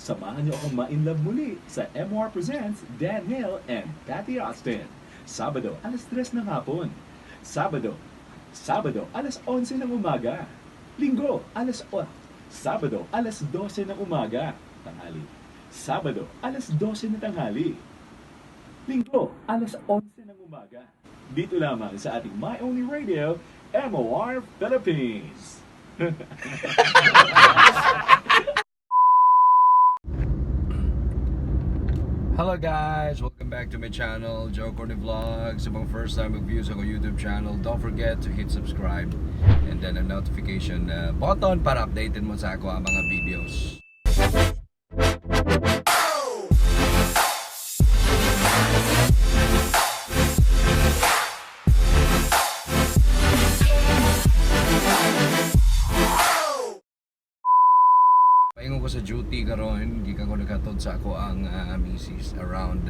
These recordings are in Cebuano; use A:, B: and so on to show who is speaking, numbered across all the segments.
A: Samahan niyo akong ma-inlove muli sa MR Presents Dan Hill and Patty Austin. Sabado, alas 3 ng hapon. Sabado, Sabado, alas 11 ng umaga. Linggo, alas o Sabado, alas 12 ng umaga. Tanghali. Sabado, alas 12 ng tanghali. Linggo, alas 11 ng umaga. Dito lamang sa ating My Only Radio, MOR Philippines.
B: Hello guys! Welcome back to my channel, Joe Corny Vlogs. Sa mga first time mag-view sa akong YouTube channel, don't forget to hit subscribe and then a notification button para updated mo sa ako ang mga videos. Paingon ko sa duty karon, gikan ko naghatod sa ako ang misis around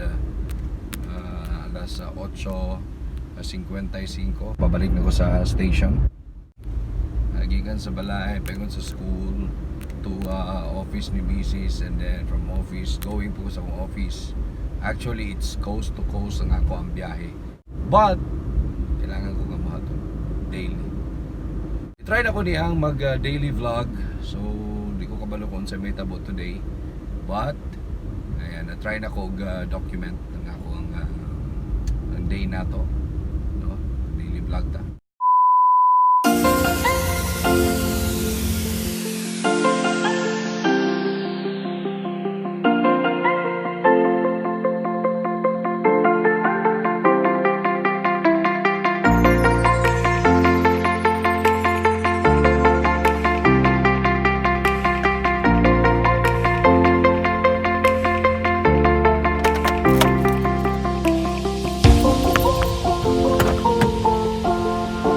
B: alas 8:55. Pabalik na ko sa station. Gikan sa balay, paingon sa school to office ni misis and then from office going po sa akong office. Actually, it's coast to coast ang ako ang biyahe. But kailangan ko nga mohatod daily. I-try na ko niyang mag daily vlog. So, di ko kabalo kung sa may tabo today. But, ayan, na-try na ko og document ang ako ang day na to. No? Daily vlog ta.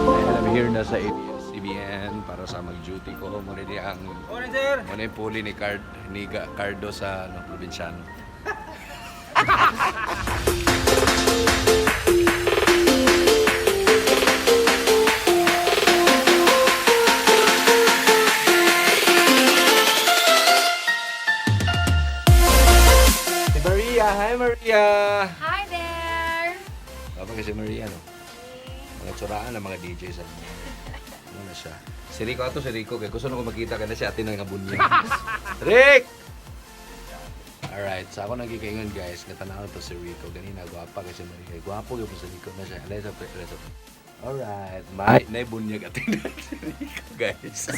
B: Ayan, I'm here na sa ABS-CBN para sa mag-duty ko. Muna ni ang
C: Morning, sir!
B: muna yung puli ni Card ni Cardo sa ano, probinsyano. Si Maria! Hi, Maria!
D: Hi there!
B: Kapag kasi Maria, no? Mga tsuraan ang mga DJ sa Ano na siya? Si Rico ato, si Rico. Kaya gusto na ko makita ka na si ate na nga bunyag. Rick! Alright, sa ako nagkikaingon guys, katanaw to si Rico. Ganina, gwapa kasi Maria. Gwapo yun po si Rico na siya. Alay sa alay sa. Alright, may naibunyag ate na si Rico guys.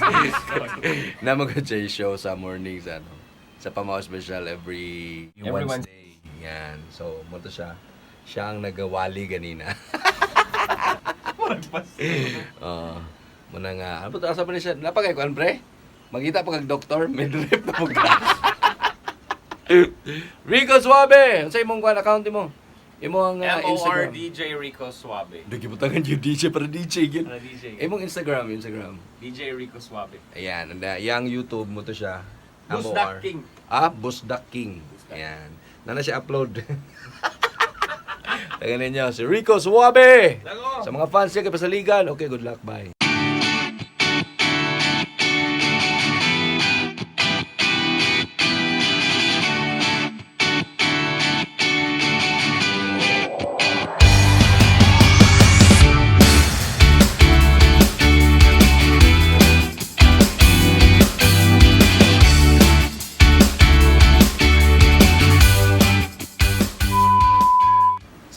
B: Na mag show sa morning sa ano, sa Pamao Special every,
C: Every
B: Wednesday. Yan. So, mo to siya. Siya ang nagawali ganina. Oo. Muna nga. Ano ba asa pa ni siya? Napagay ko, pre? Magita pa kag doktor, midrip na mo ka. Rico Suave! Unsa imong kuan account mo? Imo ang
C: MOR
B: Instagram.
C: DJ Rico Suave.
B: Nagibutangan yung DJ para DJ gyud.
C: Para DJ.
B: Imong Instagram, Instagram.
C: DJ Rico Suave.
B: Ayan, and, yang YouTube mo to siya.
C: Busdak
B: MOR.
C: King.
B: Ah, Busdak King. Ayan. Nana siya upload. Tagan ninyo, si Rico Suave!
C: Lago!
B: Sa mga fans niya kay Pasaligan, okay, good luck, bye.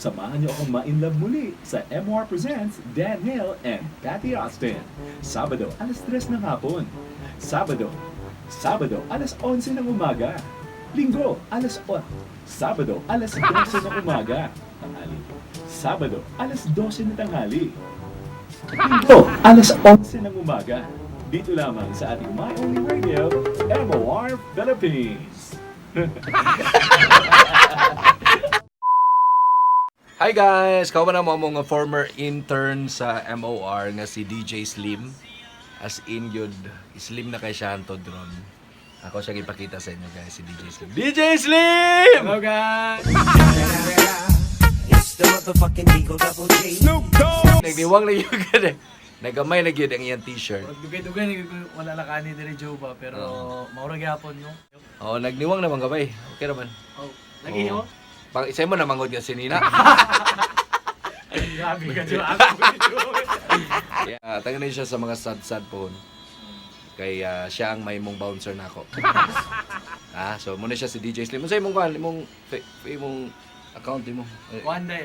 A: Samahan niyo akong ma-inlove muli sa MR Presents Dan Hill and Patty Austin. Sabado, alas 3 ng hapon. Sabado, Sabado, alas 11 ng umaga. Linggo, alas o Sabado, alas 12 ng umaga. Tanghali. Sabado, alas 12 ng tanghali. Linggo, alas 11 ng umaga. Dito lamang sa ating My Only Radio, MOR Philippines.
B: Hi guys! Kau na mo mga former intern sa MOR nga si DJ Slim. As in yun, slim na kay siya ang drone. Ako siya ipakita sa inyo guys, si DJ Slim. DJ Slim!
C: Hello guys!
E: It's the motherfucking Eagle Double G.
B: Nagdiwang na yun gani. Nagamay na gyud ang iyang t-shirt.
E: Murag dugay-dugay na gyud ko wala na kani diri Joe ba, pero maura gyapon, no.
B: Oh, nagniwang naman ka bay. Okay naman.
E: Oh, lagi
B: Oo.
E: oh.
B: Pang isa mo namangod nga si Nina.
E: Grabe ka, Joe. Ako Joe.
B: Yeah, taga na siya sa mga sad-sad po. Kay siya ang may mong bouncer nako. So muna siya si DJ Slim. Unsa imong kuan, imong imong account imo? Eh,
E: One day,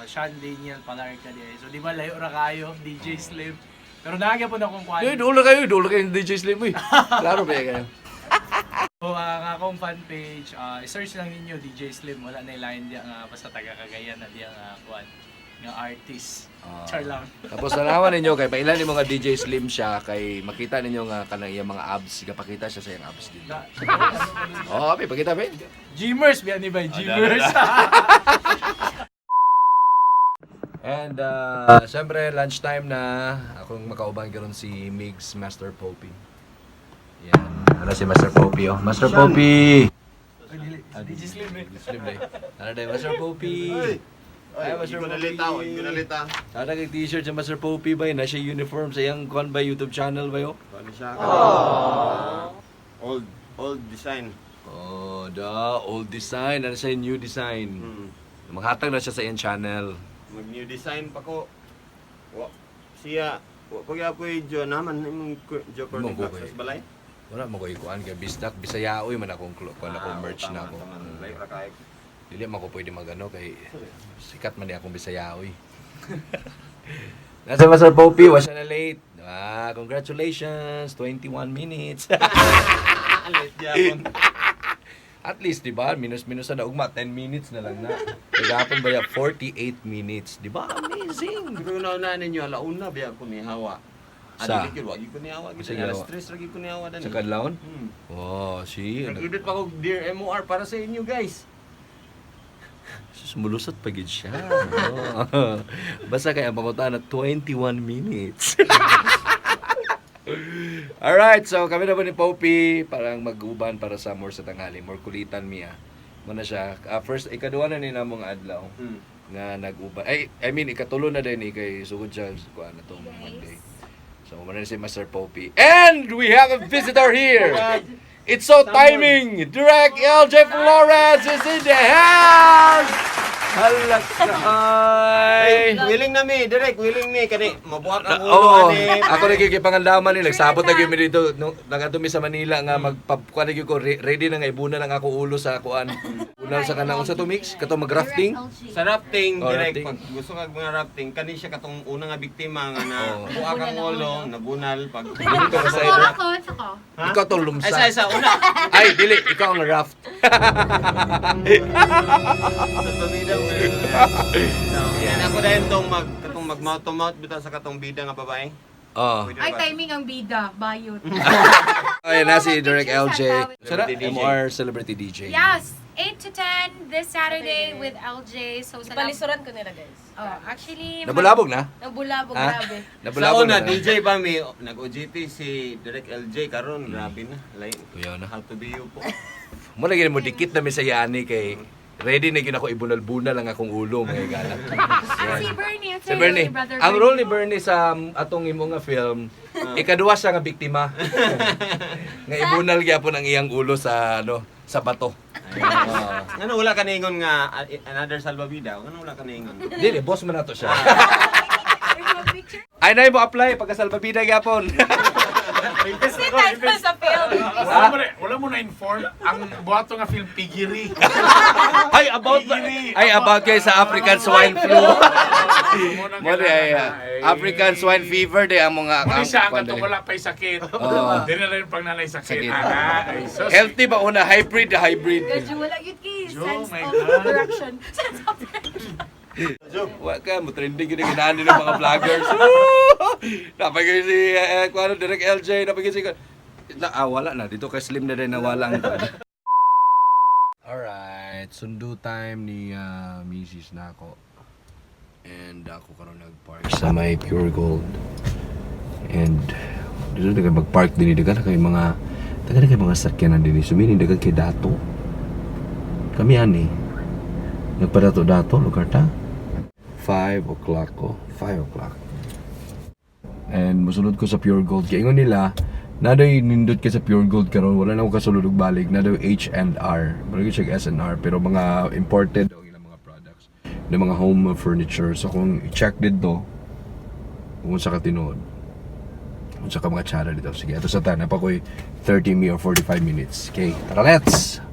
E: Sean Daniel Palarca di ay. So di ba layo ra kayo, DJ Slim. Pero naagya po na akong kuan.
B: Uy, dulo kayo yung DJ Slim, uy. Klaro ba kayo?
E: So, ang akong fan page, i-search lang ninyo DJ Slim. Wala na line diya nga basta taga Cagayan na diya nga kuan nga artist. Char lang.
B: Tapos tanawan ninyo kay pailan ni mga DJ Slim siya kay makita ninyo nga kanang iyang mga abs, gapakita siya sa iyang abs dito. Oh, be, pakita be.
E: Gmers biya ni ba? Gmers.
B: And siyempre lunchtime na akong makauban karon si Migs Master Popey. Yan. Ano si Master Popey oh. Master Popey.
E: DJ Slim eh.
B: Slim day. Ano day Master Popey. Ay, Master Popey.
F: Ginalita.
B: Sana kay t-shirt sa Master Popey ba na siya uniform sa iyang kuan ba YouTube channel ba yo?
F: Ano siya? Old, old design.
B: Oh, da old design, ano siya new design. Maghatag na siya sa iyang channel.
F: Mag new design pa ko. Wa siya wa pag apoy jo naman imong jo
B: Imong
F: corny
B: kukoy.
F: sa balay.
B: Wala mo ko ikuan kay bisdak Bisayaoy man akong kuan akong merch na ako.
F: Layo ra kay.
B: Dili man ko pwede magano kay sikat man di akong Bisayaoy. Nasa Master Popey, wa siya na late. Ah, congratulations, 21 minutes.
F: Late gyapon.
B: At least, di ba? Minus-minus na ugma, 10 minutes na lang na. Kagapon ba ya 48 minutes, di ba? Amazing.
F: Pero na ninyo alauna biya ko ni hawa.
B: Sa?
F: Adili gyud wa gyud ko ni hawa.
B: Sa
F: Alas
B: ginawa?
F: 3 ra gyud ko ni hawa dani.
B: Sa kadlawon?
F: Hmm.
B: Oh, si.
F: Nag-edit pa ko Dear MOR para sa inyo guys.
B: Sus, mulusot pa gid siya. Oh. Basta kay ang pangutan na 21 minutes. Alright, so kami na ba ni Popey parang mag-uban para sa more sa tanghali, more kulitan miya. Muna siya. First, ikaduha na ni namong adlaw nga nag-uban. Ay, I mean, ikatulo na din eh, kay sugod siya sa kuan na tong Monday. So, muna na si Master Popey. And we have a visitor here! It's so timing! Direct LJ Flores is in the house! Halak ka ay!
F: Willing na mi, direct willing mi kani mabuhat ang ulo
B: Oo,
F: ani.
B: ako nagkikipangandaman ni nagsabot na gyud mi dito nung nagadto mi sa Manila nga magpapkuan na gyud ko ready na nga ibuna lang ako ulo sa kuan. Una sa kanang unsa to mix kato magrafting.
F: Sa rafting,
B: Oh,
F: direct,
B: rafting.
F: pag gusto kag mga rafting, kani siya katong una nga biktima nga na
B: Oh.
F: buha kang ulo, nabunal pag
B: Dili ka
D: Ako,
B: sa
D: ako, ako.
F: Ha?
B: Ikaw tong lumsa.
F: Ay, sa isa, una.
B: Ay, dili ikaw ang raft.
F: Sa pamida mo. Yan ako dahil tong mag katong mag mouth to mouth bitaw sa katong bida nga babae.
B: Oh.
F: Pwede
D: Ay,
F: ba?
D: timing ang bida. Bayot.
B: Ayan na si Direk LJ. Sara,
F: Celebrity DJ.
B: MR Celebrity DJ.
D: Yes, 8 to 10 this Saturday with LJ. So, salamat.
G: Palisuran ko nila, guys.
D: Oh, actually,
B: Nabulabog na?
G: Nabulabog,
B: Ha?
G: grabe.
F: Sa
B: Nabulabog
F: una,
B: na.
F: DJ ba mi nag-OJT si Direk LJ karon, grabe na. Lain.
B: Kuyaw na.
F: How to be you po.
B: Mo lagi mo dikit na mi sa yani kay ready na gyud ako ibunal-bunal ang akong ulo mga higala.
D: Ah, si Bernie.
B: Si Bernie.
D: Brother
B: Ang role ni Bernie sa atong imo nga film, ikaduha siya nga biktima. Nga ibunal gyapon ang iyang ulo sa ano, sa bato.
F: Ngano wala ka niingon nga another salbabida? Ngano wala ka niingon?
B: Dili boss man nato siya.
D: Picture.
B: Ay na mo apply pagka salbabida gyapon.
D: Kasi title sa film.
H: Wala mo na-inform ang buhato nga film Pigiri.
B: Ay about ay about kay sa African swine flu. Mo di ay African swine fever di ang mga
H: Muna siya ang
B: ang-
H: katong wala pa'y sakit.
B: Oo.
H: Di na lang pang nanay sakit.
B: Sakit.
H: Ana, ay sus.
B: Healthy ba una hybrid hybrid.
D: Medyo wala yun kay
H: Joe,
D: sense
H: my
D: of
H: God.
D: direction. Sense of direction.
B: Wa ka mo trending gid ganahan ng mga vloggers. Napagay si kuano Direk LJ, napagay si na, wala na dito kay Slim na din nawala ang kuano. Alright, sundo time ni Mrs. nako. And ako karon nagpark sa may Pure Gold. And dito na kayo mag-park din daghan na kay mga daghan na kay mga sakyanan din sumini daghan kay dato. Kami ani nagpadato-dato lugar ta. 5 o'clock ko. 5 o'clock. And musulod ko sa Pure Gold. Kaya ingon nila, naa day nindot kay sa Pure Gold karon, wala na ako kasulod og balik. Naa daw H&R. Murag siya S&R pero mga imported ang ilang mga products. Ng mga home furniture. So kung i-check dito, kung sa katinuod, kung sa ka mga tsara dito. Sige, ato sa ta, naa pa ko'y 30 mi or 45 minutes. Okay, tara, let's!